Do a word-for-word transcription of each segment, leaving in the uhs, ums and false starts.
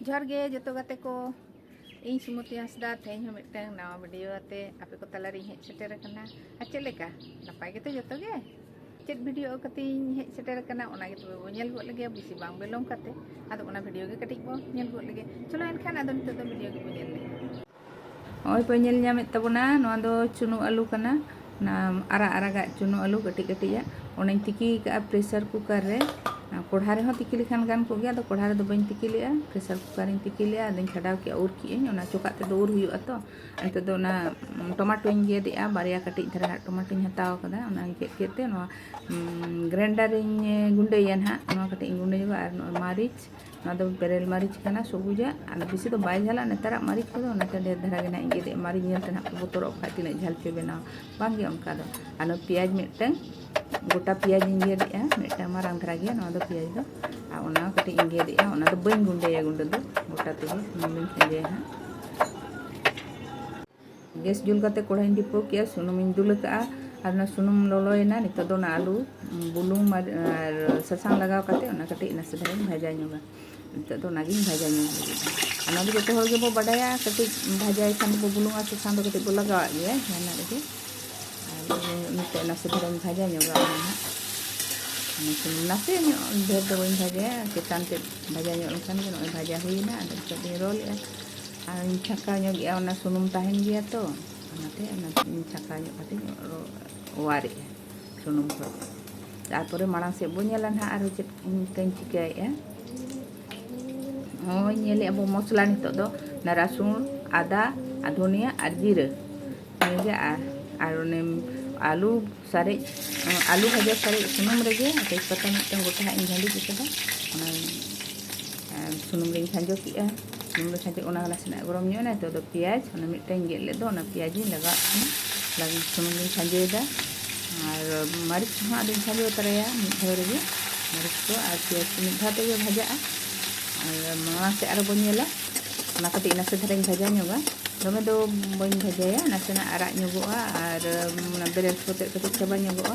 ᱡᱚᱦᱟᱨ ᱜᱮ ᱡᱚᱛᱚ ᱜᱟᱛᱮ ᱠᱚ, ᱤᱧ ᱥᱩᱢᱚᱛᱤ ᱦᱟᱸᱥᱫᱟ᱾ ᱛᱮᱦᱮᱧ ᱦᱚᱸ ᱢᱤᱫᱴᱟᱝ ᱱᱟᱣᱟ ᱵᱷᱤᱰᱤᱭᱳ ᱟᱛᱮ ᱟᱯᱮ ᱠᱚ ᱛᱟᱞᱟᱨᱤᱧ ᱦᱮᱡ ᱥᱮᱴᱮᱨ ᱟᱠᱟᱱᱟ᱾ ᱟᱨ ᱪᱮᱫ ᱞᱮᱠᱟ, ᱱᱟᱯᱟᱭ ᱜᱮᱛᱚ ᱡᱚᱛᱚ ᱜᱮ? ᱪᱮᱫ ᱵᱷᱤᱰᱤᱭᱳ ᱟᱹᱜᱩ ᱠᱟᱛᱮᱧ ᱦᱮᱡ ᱥᱮᱴᱮᱨ ᱟᱠᱟᱱᱟ, ᱚᱱᱟ ᱜᱮ ᱛᱚᱵᱮ ᱵᱚ ᱧᱮᱞ ᱜᱚᱫ ᱞᱮᱜᱮ, ᱵᱮᱥᱤ ᱵᱟᱝ ᱵᱤᱞᱚᱢ ᱠᱟᱛᱮ᱾ ᱟᱫᱚ ᱚᱱᱟ ᱵᱷᱤᱰᱤᱭᱳ ᱜᱮ ᱠᱟᱹᱴᱤᱡ ᱵᱚ ᱧᱮᱞ ᱜᱚᱫ ᱞᱮᱜᱮ᱾ ᱪᱚᱞᱚ ᱮᱱᱠᱷᱟᱱ ᱟᱫᱚ ᱱᱤᱛᱚᱜ ᱫᱚ ᱵᱷᱤᱰᱤᱭᱳ ᱜᱮᱵᱚ ᱧᱮᱞ ᱞᱮᱜᱮ᱾ ᱱᱚᱜᱼᱚᱭ ᱯᱮ ᱧᱮᱞ ᱧᱟᱢᱮᱫ ᱛᱟᱵᱚᱱᱟ, ᱱᱚᱣᱟ ᱫᱚ ᱪᱩᱱᱩ ᱟᱹᱞᱩ ᱠᱟᱱᱟ, ᱚᱱᱟ ᱟᱨᱟᱜ ᱟᱨᱟᱜᱟᱜ ᱪᱩᱱᱩ ᱟᱹᱞᱩ ᱠᱟᱹᱴᱤᱡ ᱠᱟᱹᱴᱤᱡᱟᱜ᱾ ᱚᱱᱟᱧ ᱛᱤᱠᱤ ᱠᱟᱜᱼᱟ ᱯᱨᱮᱥᱟᱨ ᱠᱩᱠᱟᱨ ᱨᱮ᱾ ᱠᱚᱲᱦᱟ ᱨᱮᱦᱚᱸ ᱛᱤᱠᱤ ᱞᱮᱠᱷᱟᱱ ᱜᱟᱱ ᱠᱚᱜ ᱜᱮᱭᱟ, ᱟᱫᱚ ᱠᱚᱲᱦᱟ ᱨᱮᱫᱚ ᱵᱟᱹᱧ ᱛᱤᱠᱤ ᱞᱮᱜᱼᱟ, ᱯᱨᱮᱥᱟᱨ ᱠᱩᱠᱟᱨ ᱨᱤᱧ ᱛᱤᱠᱤ ᱞᱮᱜᱼᱟ᱾ ᱟᱫᱚᱧ ᱪᱷᱟᱰᱟᱣ ᱠᱮᱜᱼᱟ, ᱩᱨ ᱠᱮᱜᱼᱟᱹᱧ, ᱚᱱᱟ ᱪᱚᱠᱟᱜ ᱛᱮᱫᱚ ᱩᱨ ᱦᱩᱭᱩᱜᱼᱟ ᱛᱚ᱾ ᱱᱤᱛᱚᱜ ᱫᱚ ᱚᱱᱟ ᱴᱚᱢᱟᱴᱳᱧ ᱜᱮᱫ ᱮᱜᱼᱟ, ᱵᱟᱨᱭᱟ ᱠᱟᱹᱴᱤᱡ ᱫᱷᱟᱨᱟ ᱦᱟᱸᱜ ᱴᱚᱢᱟᱴᱳᱧ ᱦᱟᱛᱟᱣ ᱠᱟᱫᱟ, ᱚᱱᱟᱧ ᱜᱮᱫ ᱠᱮᱫ ᱛᱮ ᱱᱚᱣᱟ ᱜᱨᱮᱱᱰᱟᱨᱤᱧ ᱜᱩᱸᱰᱟᱹᱭᱟ ᱱᱟᱦᱟᱜ᱾ ᱱᱚᱣᱟ ᱠᱟᱹᱴᱤᱡ ᱤᱧ ᱜᱩᱸᱰᱟᱹ ᱧᱚᱜᱟ᱾ ᱟᱨ ᱱᱚᱜᱼᱚᱭ ᱢᱟᱹᱨᱤᱪ, ᱱᱚᱣᱟ ᱫᱚ ᱵᱮᱨᱮᱞ ᱢᱟᱹᱨᱤᱪ ᱠᱟᱱᱟ, ᱥᱚᱵᱩᱡᱟᱜ᱾ ᱟᱫᱚ ᱵᱮᱥᱤ ᱫᱚ ᱵᱟᱭ ᱡᱷᱟᱞᱟ ᱱᱮᱛᱟᱨᱟᱜ ᱢᱟᱹᱨᱤᱪ ᱠᱚᱫᱚ, ᱚᱱᱟᱛᱮ ᱰᱷᱮᱨ ᱫᱷᱟᱨᱟ ᱜᱮ ᱱᱟᱦᱟᱜ ᱤᱧ ᱜᱮᱫ ᱮᱜᱼᱟ᱾ ᱢᱟᱹᱨᱤᱪ ᱧᱮᱞ ᱛᱮ ᱱᱟᱦᱟᱜ ᱯᱮ ᱵᱚᱛᱚᱨᱚᱜ ᱠᱷᱟᱡ ᱛᱤᱱᱟᱹᱜ ᱡᱷᱟᱞ ᱯᱮ ᱵᱮᱱᱟᱣᱟ, ᱵᱟᱝᱜᱮ ᱚᱱᱠᱟ ᱫᱚ᱾ ᱟᱨ ᱱᱚᱣᱟ ᱯᱮᱸᱭᱟᱡᱽ ᱢᱤᱫᱴᱟᱝ, ᱜᱚᱴᱟ ᱯᱮᱸᱭᱟᱡᱽ ᱤᱧ ᱜᱮᱫ ᱮᱜᱼᱟ, ᱢᱤᱫᱴᱟᱝ ᱢᱟᱨᱟᱝ ᱫᱷᱟᱨᱟ ᱜᱮᱭᱟ ᱱᱚᱣᱟ ᱫᱚ ᱯᱮᱸᱭᱟᱡᱽ ᱫᱚ᱾ ᱟᱨ ᱚᱱᱟ ᱠᱟᱹᱴᱤᱡ ᱤᱧ ᱜᱮᱫ ᱮᱜᱼᱟ, ᱚᱱᱟ ᱫᱚ ᱵᱟᱹᱧ ᱜᱩᱸᱰᱟᱹᱭᱟ ᱜᱩᱸᱰᱟᱹ ᱫᱚ, ᱜᱚᱴᱟ ᱛᱮᱜᱮ ᱥᱩᱱᱩᱢᱤᱧ ᱠᱷᱟᱸᱡᱚᱭᱟ ᱦᱟᱸᱜ᱾ ᱜᱮᱥ ᱡᱩᱞ ᱠᱟᱛᱮ ᱠᱚᱲᱦᱟᱧ ᱰᱷᱤᱯᱟᱹᱣ ᱠᱮᱜᱼᱟ, ᱥᱩᱱᱩᱢᱤᱧ ᱫᱩᱞ ᱠᱟᱜᱼᱟ᱾ ᱟᱨ ᱚᱱᱟ ᱥᱩᱱᱩᱢ ᱞᱚᱞᱚᱭᱮᱱᱟ, ᱱᱤᱛᱚᱜ ᱫᱚ ᱚᱱᱟ ᱟᱹᱞᱩ, ᱵᱩᱞᱩᱝ ᱢᱟᱨ-, ᱟᱨ ᱥᱟᱥᱟᱝ ᱞᱟᱜᱟᱣ ᱠᱟᱛᱮ ᱚᱱᱟ ᱠᱟᱹᱴᱤᱡ ᱱᱟᱥᱮ ᱫᱷᱟᱨᱟᱧ ᱵᱷᱟᱡᱟ ᱧᱚᱜᱟ᱾ ᱱᱤᱛᱚᱜ ᱫᱚ ᱚᱱᱟᱜᱤᱧ ᱵᱷᱟᱡᱟ ᱧᱚᱜ ᱞᱟᱹᱜᱤᱫ᱾ ᱚᱱᱟ ᱫᱚ ᱡᱚᱛᱚ ᱦᱚᱲ ᱜᱮᱵᱚ ᱵᱟᱰᱟᱭᱟ, ᱠᱟᱹᱴᱤᱡ ᱵᱷᱟᱡᱟᱭ ᱠᱷᱟᱱ ᱵᱚ ᱵᱩᱞᱩᱝ ᱟᱨ ᱥᱟᱥᱟᱝ ᱫᱚ ᱠᱟᱹᱴᱤᱡ ᱵᱚ ᱞᱟᱜᱟᱣᱟᱜ ᱜᱮᱭᱟ ᱡᱟᱦᱟᱱᱟᱜ ᱨᱮᱜᱮ᱾ ᱟᱨ ᱱᱤᱛᱚᱜ ᱱᱟᱥᱮ ᱫᱷᱟᱨᱟᱧ ᱵᱷᱟᱡᱟ ᱧᱚᱜᱟ ᱚᱱᱟ ᱦᱟᱸᱜ᱾ ᱚᱱᱟ ᱥᱩᱱᱩᱢ ᱱᱟᱥᱮ ᱧᱚᱜ, ᱰᱷᱮᱨ ᱫᱚ ᱵᱟᱹᱧ ᱵᱷᱟᱡᱟᱭᱟ, ᱪᱮᱛᱟᱱ ᱛᱮᱫ ᱵᱷᱟᱡᱟ ᱧᱚᱜ ᱞᱮᱱᱠᱷᱟᱱ ᱜᱮ ᱱᱚᱜᱼᱚᱭ ᱵᱷᱟᱡᱟ ᱦᱩᱭᱮᱱᱟ᱾ ᱟᱫᱚ ᱱᱤᱛᱚᱜ ᱫᱚᱧ ᱨᱳᱞ ᱮᱜᱼᱟ᱾ ᱟᱨ ᱤᱧ ᱪᱷᱟᱸᱠᱟᱣ ᱧᱚᱜ ᱮᱜᱼᱟ, ᱚᱱᱟ ᱥᱩᱱᱩᱢ ᱛᱟᱦᱮᱱ ᱜᱮᱭᱟ ᱛᱚ, ᱚᱱᱟᱛᱮ ᱚᱱᱟ ᱤᱧ ᱪᱷᱟᱸᱠᱟᱣ ᱧᱚᱜ ᱠᱟᱛᱮ ᱚᱣᱟᱨ ᱮᱜᱼᱟ ᱥᱩᱱᱩᱢ ᱠᱷᱚᱱ᱾ ᱛᱟᱨᱯᱚᱨᱮ ᱢᱟᱲᱟᱝ ᱥᱮᱫ ᱵᱚ ᱧᱮᱞᱟ ᱱᱟᱦᱟᱜ ᱟᱨᱦᱚᱸ ᱪᱮᱫ ᱠᱚᱧ ᱪᱤᱠᱟᱹᱭᱮᱜᱼᱟ᱾ ᱱᱚᱜᱼᱚᱭ ᱧᱮᱞᱮᱜᱼᱟ ᱵᱚ ᱢᱚᱥᱞᱟ ᱱᱤᱛᱚᱜ ᱫᱚ ᱚᱱᱟ ᱨᱟᱹᱥᱩᱱ, ᱟᱫᱟ, ᱟᱨ ᱫᱷᱩᱱᱤᱭᱟᱹ ᱟᱨ ᱡᱤᱨᱟᱹ, ᱱᱤᱭᱟᱹᱜᱮ᱾ ᱟᱨ, ᱟᱨ ᱚᱱᱮ ᱟᱹᱞᱩ ᱥᱟᱨᱮᱡ, ᱟᱹᱞᱩ ᱵᱷᱟᱡᱟ ᱥᱟᱨᱮᱡ ᱥᱩᱱᱩᱢ ᱨᱮᱜᱮ ᱛᱮᱡᱽᱯᱟᱛᱟ ᱢᱤᱫᱴᱟᱝ ᱜᱚᱴᱟ ᱦᱟᱸᱜ ᱤᱧ ᱜᱷᱟᱹᱱᱰᱤ ᱠᱮᱫᱟ, ᱚᱱᱟ ᱟᱨ ᱥᱩᱱᱩᱢ ᱨᱤᱧ ᱠᱷᱟᱸᱡᱚ ᱠᱮᱜᱼᱟ᱾ ᱥᱩᱱᱩᱢ ᱨᱮ ᱠᱷᱟᱸᱡᱚ, ᱚᱱᱟ ᱱᱟᱥᱮᱱᱟᱜ ᱜᱚᱨᱚᱢ ᱧᱚᱜ ᱮᱱᱟ᱾ ᱱᱤᱛᱚᱜ ᱫᱚ ᱯᱮᱸᱭᱟᱡᱽ, ᱚᱱᱟ ᱢᱤᱫᱴᱟᱝ ᱜᱮᱫ ᱞᱮᱫ ᱫᱚ, ᱚᱱᱟ ᱯᱮᱸᱭᱟᱡᱽ ᱤᱧ ᱞᱟᱜᱟᱣᱟᱜ ᱠᱟᱱᱟ᱾ ᱞᱟᱜ-, ᱥᱩᱱᱩᱢ ᱨᱤᱧ ᱠᱷᱟᱸᱡᱚᱭᱮᱫᱟ᱾ ᱟᱨ ᱢᱟᱹᱨᱤᱪ ᱠᱚᱦᱚᱸ ᱟᱫᱚᱧ ᱠᱷᱟᱸᱡᱚ ᱛᱚᱨᱟᱭᱟ ᱢᱤᱫ ᱫᱷᱟᱣ ᱨᱮᱜᱮ᱾ ᱢᱟᱹᱨᱤᱪ ᱠᱚ ᱟᱨ ᱯᱮᱸᱭᱟᱡᱽ ᱠᱚ ᱢᱤᱫ ᱫᱷᱟᱣ ᱛᱮᱜᱮ ᱵᱷᱟᱡᱟᱜᱼᱟ᱾ ᱟᱨ ᱢᱟᱲᱟᱝ ᱥᱮᱫ ᱟᱨᱚ ᱵᱚᱱ ᱧᱮᱞᱟ, ᱚᱱᱟ ᱠᱟᱹᱴᱤᱡ ᱱᱟᱥᱮ ᱫᱷᱟᱨᱟᱧ ᱵᱷᱟᱡᱟ ᱧᱚᱜᱟ᱾ ᱫᱚᱢᱮ ᱫᱚ ᱵᱟᱹᱧ ᱵᱷᱟᱡᱟᱭᱟ, ᱱᱟᱥᱮᱱᱟᱜ ᱟᱨᱟᱜ ᱧᱚᱜᱚᱜᱼᱟ ᱟᱨ ᱚᱱᱟ ᱵᱮᱨᱮᱞ ᱥᱚ ᱛᱮᱫ ᱠᱟᱹᱴᱤᱡ ᱪᱟᱵᱟ ᱧᱚᱜᱚᱜᱼᱟ᱾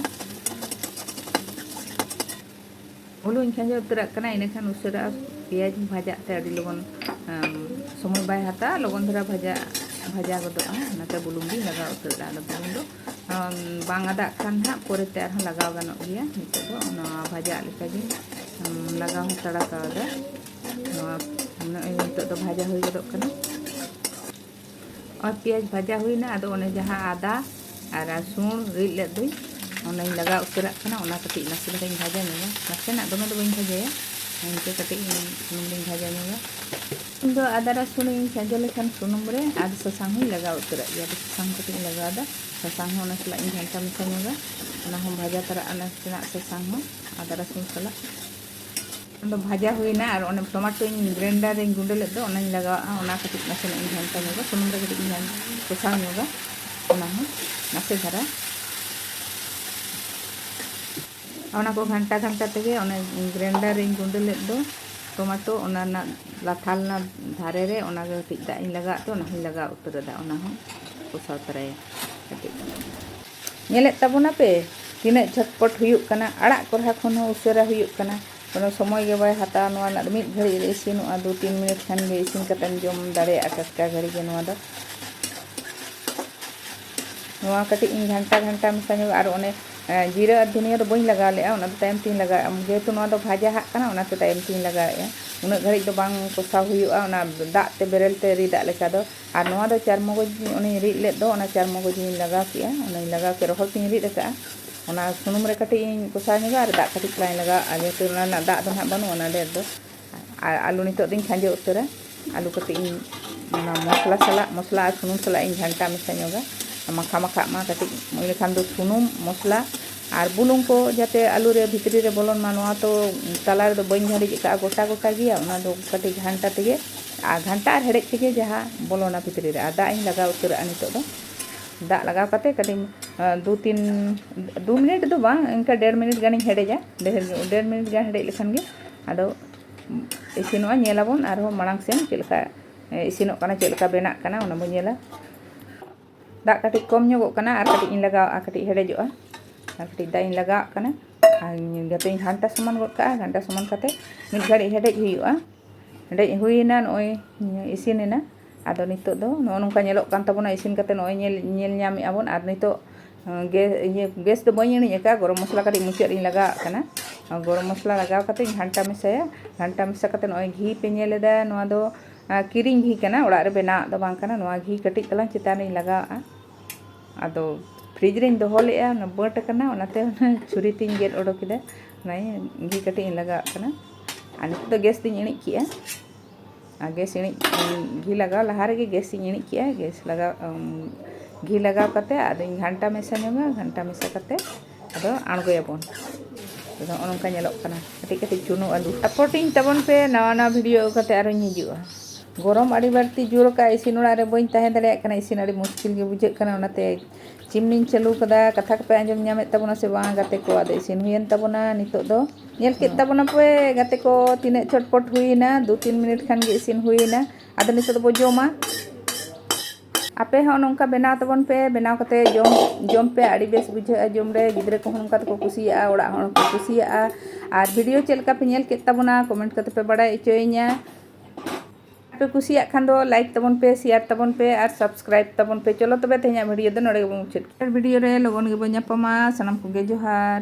ᱵᱩᱞᱩᱝ ᱤᱧ ᱠᱷᱟᱸᱡᱚ ᱩᱛᱟᱹᱨᱟᱜ ᱠᱟᱱᱟ, ᱤᱱᱟᱹᱠᱷᱟᱱ ᱩᱥᱟᱹᱨᱟ ᱯᱮᱸᱭᱟᱡᱽ ᱵᱷᱟᱡᱟᱜ ᱛᱮ ᱟᱹᱰᱤ ᱞᱚᱜᱚᱱ, ᱮᱢ, ᱥᱚᱢᱚᱭ ᱵᱟᱭ ᱦᱟᱛᱟᱣᱟ, ᱞᱚᱜᱚᱱ ᱫᱷᱟᱨᱟ ᱵᱷᱟᱡᱟ, ᱵᱷᱟᱡᱟ ᱜᱚᱫᱚᱜᱼᱟ᱾ ᱚᱱᱟᱛᱮ ᱵᱩᱞᱩᱝ ᱜᱤᱧ ᱞᱟᱜᱟᱣ ᱩᱛᱟᱹᱨ ᱮᱫᱟ᱾ ᱟᱫᱚ ᱵᱩᱞᱩᱝ ᱫᱚ, ᱮᱢ, ᱵᱟᱝ ᱟᱫᱟᱜ ᱠᱷᱟᱱ ᱦᱟᱸᱜ ᱯᱚᱨᱮᱛᱮ ᱟᱨᱦᱚᱸ ᱞᱟᱜᱟᱣ ᱜᱟᱱᱚᱜ ᱜᱮᱭᱟ᱾ ᱱᱤᱛᱚᱜ ᱫᱚ ᱱᱚᱣᱟ ᱵᱷᱟᱡᱟᱜ ᱞᱮᱠᱟᱜᱤᱧ, ᱮᱢ, ᱞᱟᱜᱟᱣ ᱦᱟᱛᱟᱲ ᱠᱟᱣᱫᱟ᱾ ᱱᱚᱣᱟ ᱱᱚᱜᱼᱚᱭ ᱱᱤᱛᱚᱜ ᱫᱚ ᱵᱷᱟᱡᱟ ᱦᱩᱭ ᱜᱚᱫᱚᱜ ᱠᱟᱱᱟ᱾ ᱟᱨ ᱯᱮᱸᱭᱟᱡᱽ ᱵᱷᱟᱡᱟ ᱦᱩᱭᱱᱟ, ᱟᱫᱚ ᱚᱱᱮ ᱡᱟᱦᱟᱸ ᱟᱫᱟ ᱟᱨ ᱨᱟᱹᱥᱩᱱ ᱨᱤᱫ ᱞᱮᱫ ᱫᱚᱧ, ᱚᱱᱟᱧ ᱞᱟᱜᱟᱣ ᱩᱛᱟᱹᱨᱟᱜ ᱠᱟᱱᱟ᱾ ᱚᱱᱟ ᱠᱟᱹᱴᱤᱡ ᱱᱟᱥᱮ ᱫᱷᱟᱨᱟᱧ ᱵᱷᱟᱡᱟ ᱧᱚᱜᱟ, ᱱᱟᱥᱮᱱᱟᱜ, ᱫᱚᱢᱮ ᱫᱚ ᱵᱟᱹᱧ ᱵᱷᱟᱡᱟᱭᱟ, ᱤᱱᱠᱟᱹ ᱠᱟᱹᱴᱤᱡ ᱥᱩᱱᱩᱢ ᱨᱤᱧ ᱵᱷᱟᱡᱟ ᱧᱚᱜᱟ᱾ ᱤᱧ ᱫᱚ ᱟᱫᱟ ᱨᱟᱹᱥᱩᱱ ᱤᱧ ᱠᱷᱟᱸᱡᱚ ᱞᱮᱠᱷᱟᱱ ᱥᱩᱱᱩᱢ ᱨᱮ ᱟᱨ ᱥᱟᱥᱟᱝ ᱦᱚᱸᱧ ᱞᱟᱜᱟᱣ ᱩᱛᱟᱹᱨᱟᱜ ᱜᱮᱭᱟ᱾ ᱟᱫᱚ ᱥᱟᱥᱟᱝ ᱠᱟᱹᱴᱤᱡ ᱤᱧ ᱞᱟᱜᱟᱣᱫᱟ, ᱥᱟᱥᱟᱝ ᱦᱚᱸ ᱚᱱᱟ ᱥᱟᱞᱟᱜ ᱤᱧ ᱜᱷᱟᱱᱴᱟ ᱢᱮᱥᱟ ᱧᱚᱜᱟ᱾ ᱚᱱᱟ ᱦᱚᱸ ᱵᱷᱟᱡᱟ ᱛᱟᱨᱟᱜᱼᱟ ᱱᱟᱥᱮᱱᱟᱜ ᱥᱟᱥᱟᱝ ᱦᱚᱸ ᱟᱫᱟ ᱨᱟᱹᱥᱩᱱ ᱥᱟᱞᱟᱜ᱾ ᱚᱱᱟ ᱫᱚ ᱵᱷᱟᱡᱟ ᱦᱩᱭᱱᱟ ᱟᱨ ᱚᱱᱮ ᱴᱚᱢᱟᱴᱳᱧ ᱜᱨᱮᱱᱰᱟᱨ ᱨᱤᱧ ᱜᱩᱸᱰᱟᱹ ᱞᱮᱫ ᱫᱚ, ᱚᱱᱟᱧ ᱞᱟᱜᱟᱣᱟᱜᱼᱟ᱾ ᱚᱱᱟ ᱠᱟᱹᱴᱤᱡ ᱱᱟᱥᱮᱱᱟᱜ ᱤᱧ ᱜᱷᱟᱱᱴᱟ ᱧᱚᱜᱟ, ᱥᱩᱱᱩᱢ ᱨᱮ ᱠᱟᱹᱴᱤᱡ ᱤᱧ ᱜᱷᱟᱱ-, ᱠᱚᱥᱟᱣ ᱧᱚᱜᱟ ᱚᱱᱟ ᱦᱚᱸ ᱱᱟᱥᱮ ᱫᱷᱟᱨᱟ᱾ ᱚᱱᱟ ᱠᱚ ᱜᱷᱟᱱᱴᱟ ᱜᱷᱟᱱᱴᱟ ᱛᱮᱜᱮ ᱚᱱᱮ ᱜᱨᱮᱱᱰᱟᱨ ᱨᱤᱧ ᱜᱩᱸᱰᱟᱹ ᱞᱮᱫ ᱫᱚ ᱴᱚᱢᱟᱴᱳ, ᱚᱱᱟ ᱨᱮᱱᱟᱜ ᱞᱟᱛᱷᱟ ᱞᱮᱱᱟ ᱫᱷᱟᱨᱮ ᱨᱮ, ᱚᱱᱟ ᱜᱮ ᱠᱟᱹᱴᱤᱡ ᱫᱟᱜ ᱤᱧ ᱞᱟᱜᱟᱣᱟᱜ ᱛᱮ ᱚᱱᱟ ᱦᱚᱸᱧ ᱞᱟᱜᱟᱣ ᱩᱛᱟᱹᱨ ᱟᱫᱟ᱾ ᱚᱱᱟ ᱦᱚᱸ ᱠᱚᱥᱟᱣ ᱛᱚᱨᱟᱭᱟ ᱠᱟᱹᱴᱤᱡ᱾ ᱧᱮᱞᱮᱫ ᱛᱟᱵᱚᱱᱟᱯᱮ ᱛᱤᱱᱟᱹᱜ ᱡᱷᱚᱴᱯᱚᱴ ᱦᱩᱭᱩᱜ ᱠᱟᱱᱟ, ᱟᱲᱟᱜ ᱠᱚᱨᱦᱟ ᱠᱷᱚᱱ ᱦᱚᱸ ᱩᱥᱟᱹᱨᱟ ᱦᱩᱭᱩᱜ ᱠᱟᱱᱟ᱾ ᱠᱳᱱᱳ ᱥᱚᱢᱚᱭ ᱜᱮ ᱵᱟᱭ ᱦᱟᱛᱟᱣᱟ ᱱᱚᱣᱟ ᱨᱮᱱᱟᱜ ᱫᱚ, ᱢᱤᱫ ᱜᱷᱟᱹᱲᱤᱡ ᱨᱮ ᱤᱥᱤᱱᱚᱜᱼᱟ, ᱫᱩ ᱛᱤᱱ ᱢᱤᱱᱤᱴ ᱠᱷᱟᱱ ᱜᱮ ᱤᱥᱤᱱ ᱠᱟᱛᱮᱢ ᱡᱚᱢ ᱫᱟᱲᱮᱭᱟᱜᱼᱟ ᱴᱟᱴᱠᱟ ᱜᱷᱟᱹᱲᱤ ᱜᱮ ᱱᱚᱣᱟ ᱫᱚ᱾ ᱱᱚᱣᱟ ᱠᱟᱹᱴᱤᱡ ᱤᱧ ᱜᱷᱟᱱᱴᱟ ᱜᱷᱟᱱᱴᱟ ᱢᱮᱥᱟ ᱧᱚᱜᱟ, ᱟᱨ ᱚᱱᱮ, ᱮ, ᱡᱤᱨᱟᱹ ᱟᱨ ᱫᱷᱩᱱᱤᱭᱟᱹ ᱫᱚ ᱵᱟᱹᱧ ᱞᱟᱜᱟᱣ ᱞᱮᱜᱼᱟ, ᱚᱱᱟ ᱫᱚ ᱛᱟᱭᱚᱢ ᱛᱤᱧ ᱞᱟᱜᱟᱣᱮᱜᱼᱟ᱾ ᱡᱮᱦᱮᱛᱩ ᱱᱚᱣᱟ ᱫᱚ ᱵᱷᱟᱡᱟ ᱦᱟᱜ ᱠᱟᱱᱟ, ᱚᱱᱟᱛᱮ ᱛᱟᱭᱚᱢ ᱛᱤᱧ ᱞᱟᱜᱟᱣᱮᱜᱼᱟ᱾ ᱩᱱᱟᱹᱜ ᱜᱷᱟᱹᱲᱤᱡ ᱫᱚ ᱵᱟᱝ ᱠᱚᱥᱟᱣ ᱦᱩᱭᱩᱜᱼᱟ, ᱚᱱᱟ ᱫᱟᱜ ᱛᱮ ᱵᱮᱨᱮᱞ ᱛᱮ ᱨᱤᱫᱟᱜ ᱞᱮᱠᱟ ᱫᱚ᱾ ᱟᱨ ᱱᱚᱣᱟ ᱫᱚ ᱪᱟᱨ ᱢᱚᱜᱚᱡᱽ ᱚᱱᱮᱧ ᱨᱤᱫ ᱞᱮᱫ ᱫᱚ, ᱚᱱᱟ ᱪᱟᱨ ᱢᱚᱜᱚᱡᱽ ᱤᱧ ᱞᱟᱜᱟᱣ ᱠᱮᱜᱼᱟ, ᱚᱱᱟᱧ ᱞᱟᱜᱟᱣ ᱠᱮᱫ ᱨᱚᱦᱚᱲ ᱛᱤᱧ ᱨᱤᱫ ᱟᱠᱟᱜᱼᱟ᱾ ᱚᱱᱟ ᱥᱩᱱᱩᱢ ᱨᱮ ᱠᱟᱹᱴᱤᱡ ᱤᱧ ᱠᱚᱥᱟᱣ ᱧᱚᱜᱟ ᱟᱨ ᱫᱟᱜ ᱠᱟᱹᱴᱤᱡ ᱛᱟᱞᱟᱝ ᱤᱧ ᱞᱟᱜᱟᱣᱟᱜᱼᱟ, ᱡᱮᱦᱮᱛᱩ ᱚᱱᱟ ᱨᱮᱱᱟᱜ ᱫᱟᱜ ᱫᱚ ᱱᱟᱦᱟᱜ ᱵᱟᱹᱱᱩᱜᱼᱟ ᱚᱱᱟ ᱰᱷᱮᱨ ᱫᱚ᱾ ᱟᱨ ᱟᱹᱞᱩ ᱱᱤᱛᱚᱜ ᱫᱚᱧ ᱠᱷᱟᱸᱡᱚ ᱩᱛᱟᱹᱨᱟ᱾ ᱟᱹᱞᱩ ᱠᱟᱹᱴᱤᱡ ᱤᱧ ᱚᱱᱟ ᱢᱚᱥᱞᱟ ᱥᱟᱞᱟᱜ, ᱢᱚᱥᱞᱟ ᱟᱨ ᱥᱩᱱᱩᱢ ᱥᱟᱞᱟᱜ ᱤᱧ ᱜᱷᱟᱱᱴᱟ ᱢᱮᱥᱟ ᱧᱚᱜᱟ, ᱢᱟᱠᱷᱟ ᱢᱟᱠᱷᱟᱜ ᱢᱟ ᱠᱟᱹᱴᱤᱡ, ᱤᱱᱟᱹᱠᱷᱟᱱ ᱫᱚ ᱥᱩᱱᱩᱢ, ᱢᱚᱥᱞᱟ ᱟᱨ ᱵᱩᱞᱩᱝ ᱠᱚ ᱡᱟᱛᱮ ᱟᱹᱞᱩ ᱨᱮ ᱵᱷᱤᱛᱨᱤ ᱨᱮ ᱵᱚᱞᱚᱱ ᱢᱟ, ᱱᱚᱣᱟ ᱛᱚ ᱛᱟᱞᱟ ᱨᱮᱫᱚ ᱵᱟᱹᱧ ᱜᱷᱟᱹᱲᱤᱡ ᱟᱠᱟᱫᱼᱟ, ᱜᱚᱴᱟ ᱜᱚᱴᱟ ᱜᱮᱭᱟ, ᱚᱱᱟ ᱫᱚ ᱠᱟᱹᱴᱤᱡ ᱜᱷᱟᱱᱴᱟ ᱛᱮᱜᱮ, ᱟᱨ ᱜᱷᱟᱱᱴᱟ ᱟᱨ ᱦᱮᱰᱮᱡ ᱛᱮᱜᱮ ᱡᱟᱦᱟᱸ ᱵᱚᱞᱚᱱᱟ ᱵᱷᱤᱛᱨᱤ ᱨᱮ᱾ ᱟᱨ ᱫᱟᱜ ᱤᱧ ᱞᱟᱜᱟᱣ ᱩᱛᱟᱹᱨᱟᱜᱼᱟ ᱱᱤᱛᱚᱜ ᱫᱚ᱾ ᱫᱟᱜ ᱞᱟᱜᱟᱣ ᱠᱟᱛᱮ ᱠᱟᱹᱴᱤᱡ, ᱟᱸ, ᱫᱩ ᱛᱤᱱ, ᱫᱩ ᱢᱤᱱᱤᱴ ᱫᱚ ᱵᱟᱝ, ᱤᱱᱠᱟ ᱰᱮᱲ ᱢᱤᱱᱤᱴ ᱜᱟᱱᱤᱧ ᱦᱮᱰᱮᱡᱟ᱾ ᱰᱮᱲ, ᱰᱮᱲ ᱢᱤᱱᱤᱴ ᱜᱟᱱ ᱦᱮᱰᱮᱡ ᱞᱮᱠᱷᱟᱱ ᱜᱮ ᱟᱫᱚ ᱤᱥᱤᱱᱚᱜᱼᱟ᱾ ᱧᱮᱞᱟᱵᱚᱱ ᱟᱨᱦᱚᱸ ᱢᱟᱲᱟᱝ ᱥᱮᱱ ᱪᱮᱫ ᱞᱮᱠᱟ, ᱮ, ᱤᱥᱤᱱᱚᱜ ᱠᱟᱱᱟ, ᱪᱮᱫ ᱞᱮᱠᱟ ᱵᱮᱱᱟᱜ ᱠᱟᱱᱟ, ᱚᱱᱟ ᱵᱚᱱ ᱧᱮᱞᱟ᱾ ᱫᱟᱜ ᱠᱟᱹᱴᱤᱡ ᱠᱚᱢ ᱧᱚᱜᱚᱜ ᱠᱟᱱᱟ, ᱟᱨ ᱠᱟᱹᱴᱤᱡ ᱤᱧ ᱞᱟᱜᱟᱣᱟᱜᱼᱟ, ᱠᱟᱹᱴᱤᱡ ᱦᱮᱰᱮᱡᱚᱜᱼᱟ, ᱟᱨ ᱠᱟᱹᱴᱤᱡ ᱫᱟᱜ ᱤᱧ ᱞᱟᱜᱟᱣᱟᱜ ᱠᱟᱱᱟ᱾ ᱟᱨ ᱡᱟᱛᱮᱧ ᱜᱷᱟᱱᱴᱟ ᱥᱚᱢᱟᱱ ᱜᱚᱫ ᱠᱟᱜᱼᱟ᱾ ᱜᱷᱟᱱᱴᱟ ᱥᱚᱢᱟᱱ ᱠᱟᱛᱮ ᱢᱤᱫ ᱜᱷᱟᱹᱲᱤᱡ ᱦᱮᱰᱮᱡ ᱦᱩᱭᱩᱜᱼᱟ᱾ ᱦᱮᱰᱮᱡ ᱦᱩᱭᱮᱱᱟ, ᱱᱚᱜᱼᱚᱭ ᱤᱥᱤᱱ ᱮᱱᱟ᱾ ᱟᱫᱚ ᱱᱤᱛᱚᱜ ᱫᱚ ᱱᱚᱜᱼᱚ ᱱᱚᱝᱠᱟ ᱧᱮᱞᱚᱜ ᱠᱟᱱ ᱛᱟᱵᱚᱱᱟ᱾ ᱤᱥᱤᱱ ᱠᱟᱛᱮ ᱱᱚᱜᱼᱚᱭ ᱧᱮᱞ, ᱧᱮᱞ ᱧᱟᱢᱮᱫᱼᱟ ᱵᱚᱱ᱾ ᱟᱨ ᱱᱤᱛᱚᱜ ᱜᱮ, ᱤᱭᱟᱹ, ᱜᱮᱥ ᱫᱚ ᱵᱟᱹᱧ ᱤᱬᱤᱡ ᱟᱠᱟᱫᱼᱟ, ᱜᱚᱨᱚᱢ ᱢᱚᱥᱞᱟ ᱠᱟᱹᱴᱤᱡ ᱢᱩᱪᱟᱹᱫ ᱨᱤᱧ ᱞᱟᱜᱟᱣᱟᱜ ᱠᱟᱱᱟ᱾ ᱜᱚᱨᱚᱢ ᱢᱚᱥᱞᱟ ᱞᱟᱜᱟᱣ ᱠᱟᱛᱮ ᱤᱧ ᱜᱷᱟᱱᱴᱟ ᱢᱮᱥᱟᱭᱟ᱾ ᱜᱷᱟᱱᱴᱟ ᱢᱮᱥᱟ ᱠᱟᱛᱮ ᱱᱚᱜᱼᱚᱭ ᱜᱷᱤ ᱯᱮ ᱧᱮᱞ ᱮᱫᱟ, ᱱᱚᱣᱟ ᱫᱚ ᱟᱨ ᱠᱤᱨᱤᱧ ᱜᱷᱤ ᱠᱟᱱᱟ, ᱚᱲᱟᱜ ᱨᱮ ᱵᱮᱱᱟᱣᱟᱜ ᱫᱚ ᱵᱟᱝ ᱠᱟᱱᱟ᱾ ᱱᱚᱣᱟ ᱜᱷᱤ ᱠᱟᱹᱴᱤᱡ ᱛᱟᱞᱟᱝ ᱪᱮᱛᱟᱱ ᱨᱤᱧ ᱞᱟᱜᱟᱣᱟᱜᱼᱟ᱾ ᱟᱫᱚ ᱯᱷᱨᱤᱡᱽ ᱨᱤᱧ ᱫᱚᱦᱚ ᱞᱮᱫᱼᱟ, ᱚᱱᱟ ᱵᱟᱹᱴ ᱟᱠᱟᱱᱟ, ᱚᱱᱟᱛᱮ ᱚᱱᱟ ᱪᱷᱩᱨᱤ ᱛᱤᱧ ᱜᱮᱫ ᱚᱰᱚᱠ ᱠᱮᱫᱟ᱾ ᱚᱱᱟ ᱜᱷᱤ ᱠᱟᱹᱴᱤᱡ ᱤᱧ ᱞᱟᱜᱟᱣᱟᱜ ᱠᱟᱱᱟ᱾ ᱟᱨ ᱱᱤᱛᱚᱜ ᱫᱚ ᱜᱮᱥ ᱫᱚᱧ ᱤᱬᱤᱡ ᱠᱮᱜᱼᱟ᱾ ᱟᱨ ᱜᱮᱥ ᱤᱬᱤᱡ, ᱜᱷᱤ ᱞᱟᱜᱟᱣ ᱞᱟᱦᱟ ᱨᱮᱜᱮ ᱜᱮᱥ ᱤᱧ ᱤᱬᱤᱡ ᱠᱮᱜᱼᱟ᱾ ᱜᱮᱥ ᱞᱟᱜᱟᱣ, ᱩᱢ, ᱜᱷᱤ ᱞᱟᱜᱟᱣ ᱠᱟᱛᱮ ᱟᱫᱚᱧ ᱜᱷᱟᱱᱴᱟ ᱢᱮᱥᱟ ᱧᱚᱜᱟ᱾ ᱜᱷᱟᱱᱴᱟ ᱢᱮᱥᱟ ᱠᱟᱛᱮ ᱟᱫᱚ ᱟᱬᱜᱚᱭᱟᱵᱚᱱ᱾ ᱟᱫᱚ ᱱᱚᱜᱼᱚ ᱱᱚᱝᱠᱟ ᱧᱮᱞᱚᱜ ᱠᱟᱱᱟ, ᱠᱟᱹᱴᱤᱡ ᱠᱟᱹᱴᱤᱡ ᱪᱩᱱᱩ ᱟᱹᱞᱩ᱾ ᱥᱟᱯᱳᱨᱴᱤᱧ ᱛᱟᱵᱚᱱ ᱯᱮ, ᱱᱟᱣᱟ ᱱᱟᱣᱟ ᱵᱷᱤᱰᱤᱭᱳ ᱟᱹᱜᱩ ᱠᱟᱛᱮ ᱟᱨᱚᱧ ᱦᱤᱡᱩᱜᱼᱟ᱾ ᱜᱚᱨᱚᱢ ᱟᱹᱰᱤ ᱵᱟᱹᱲᱛᱤ ᱡᱳᱨ ᱟᱠᱟᱫᱼᱟ, ᱤᱥᱤᱱ ᱚᱲᱟᱜ ᱨᱮ ᱵᱟᱹᱧ ᱛᱟᱦᱮᱸ ᱫᱟᱲᱮᱭᱟᱜ ᱠᱟᱱᱟ, ᱤᱥᱤᱱ ᱟᱹᱰᱤ ᱢᱩᱥᱠᱤᱞ ᱜᱮ ᱵᱩᱡᱷᱟᱹᱜ ᱠᱟᱱᱟ᱾ ᱚᱱᱟᱛᱮ ᱪᱤᱢᱱᱤᱧ ᱪᱟᱹᱞᱩ ᱠᱟᱫᱟ᱾ ᱠᱟᱛᱷᱟ ᱠᱚᱯᱮ ᱟᱸᱡᱚᱢ ᱧᱟᱢᱮᱫ ᱛᱟᱵᱚᱱᱟ ᱥᱮ ᱵᱟᱝ ᱜᱟᱛᱮ ᱠᱚ? ᱟᱫᱚ ᱤᱥᱤᱱ ᱦᱩᱭᱮᱱ ᱛᱟᱵᱚᱱᱟ ᱱᱤᱛᱚᱜ ᱫᱚ᱾ ᱧᱮᱞ ᱠᱮᱫ ᱛᱟᱵᱚᱱᱟ ᱯᱮ ᱜᱟᱛᱮ ᱠᱚ, ᱛᱤᱱᱟᱹᱜ ᱪᱷᱚᱴᱯᱚᱴ ᱦᱩᱭᱮᱱᱟ, ᱫᱩ ᱛᱤᱱ ᱢᱤᱱᱤᱴ ᱠᱷᱟᱱ ᱜᱮ ᱤᱥᱤᱱ ᱦᱩᱭᱮᱱᱟ᱾ ᱟᱫᱚ ᱱᱤᱛᱚᱜ ᱫᱚᱵᱚ ᱡᱚᱢᱟ᱾ ᱟᱯᱮ ᱦᱚᱸ ᱱᱚᱝᱠᱟ ᱵᱮᱱᱟᱣ ᱛᱟᱵᱚᱱ ᱯᱮ, ᱵᱮᱱᱟᱣ ᱠᱟᱛᱮ ᱡᱚᱢ, ᱡᱚᱢ ᱯᱮ, ᱟᱹᱰᱤ ᱵᱮᱥ ᱵᱩᱡᱷᱟᱹᱜᱼᱟ ᱡᱚᱢ ᱨᱮ᱾ ᱜᱤᱫᱽᱨᱟᱹ ᱠᱚᱦᱚᱸ ᱱᱚᱝᱠᱟ ᱛᱮᱠᱚ ᱠᱩᱥᱤᱭᱟᱜᱼᱟ, ᱚᱲᱟᱜ ᱦᱚᱲ ᱦᱚᱸᱠᱚ ᱠᱩᱥᱤᱭᱟᱜᱼᱟ᱾ ᱟᱨ ᱵᱷᱤᱰᱤᱭᱳ ᱪᱮᱫ ᱞᱮᱠᱟ ᱯᱮ ᱧᱮᱞ ᱠᱮᱫ ᱛᱟᱵᱚᱱᱟ, ᱠᱚᱢᱮᱱᱴ ᱠᱟᱛᱮ ᱯᱮ ᱵᱟᱲᱟᱭ ᱦᱚᱪᱚᱭᱤᱧᱟ᱾ ᱯᱮ ᱠᱩᱥᱤᱭᱟᱜ ᱠᱷᱟᱱ ᱫᱚ ᱞᱟᱭᱤᱠ ᱛᱟᱵᱚᱱ ᱯᱮ, ᱥᱮᱭᱟᱨ ᱛᱟᱵᱚᱱ ᱯᱮ ᱟᱨ ᱥᱟᱵᱥᱠᱨᱟᱭᱤᱵᱽ ᱛᱟᱵᱚᱱ ᱯᱮ᱾ ᱪᱚᱞᱚ ᱛᱚᱵᱮ ᱛᱮᱦᱮᱧᱟᱜ ᱵᱷᱤᱰᱤᱭᱳ ᱫᱚ ᱱᱚᱰᱮ ᱜᱮᱵᱚᱱ ᱢᱩᱪᱟᱹᱫ ᱠᱮᱫᱟ᱾ ᱟᱨ ᱵᱷᱤᱰᱤᱭᱳ ᱨᱮ ᱞᱚᱜᱚᱱ ᱜᱮᱵᱚᱱ ᱧᱟᱯᱟᱢᱟ᱾ ᱥᱟᱱᱟᱢ ᱠᱚᱜᱮ ᱡᱚᱦᱟᱨ᱾